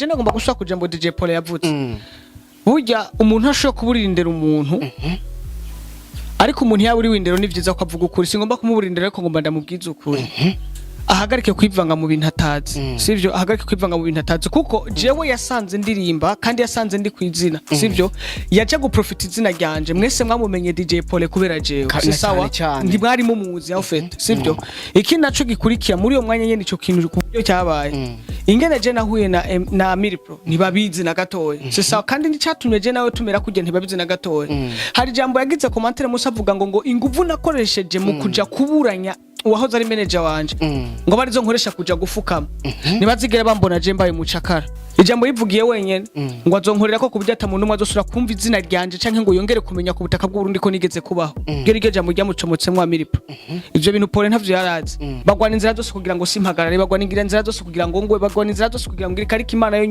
Je nagomba gusubira ku jambo DJ Paul yavutse. Burya umuntu ashobora kuburira indero umuntu, ariko umuntu yaba uri w'indero ni vyiza ko avuga ukuri. Singomba kumuburira indero, ariko ngomba ndamubwiza ukuri, ahagarike kwivanga mu bintu atazi, sivyo? Ahagarike kwivanga mu bintu atazi, kuko jewe yasanze ndirimba kandi yasanze ndi kwizina, sivyo? Yaje guprofita izina ryanje. Mwese mwamumenye DJ Paul kubera jewe. Si Na sawa? cyane cyane. Ndi mwari mumuzi en fait, sivyo? Ikindi naco gikurikira muri uyo mwanya nyene, ico kintu ku buryo cyabaye, ingene je nahuye na Amiri Pro ntibabizi na gatoya, si sawa? Kandi n'icatumye je nawe tumera kujya ntibabizi na gatoya. Hari ijambo yagize commentaire musa avuga ngo inguvu nakoresheje mu kuja kuburanya uwahoze ari manager wanje, ngo barizo nkoresha kuja gufukama, ntibazigere bambona je mbaye mucakara. Ijambo yivugiye wenyene ngo azonkorera ko kuburyo ata muntu umwe azosubira kumva izina ryanje canke ngo yongere kumenya ku butaka bw'Uburundi ko nigeze kubaho. Iryo niryo jambo ryamucomotsemwo Amiri Pro. Ivyo bintu Paul ntavyo yarazi. Bagwana inzira zose kugira ngo simpagarare, bagwana inzira zose kugira ngo ngwe, bagwana inzira zose kugira ngo ngire, ariko Imana yonyene.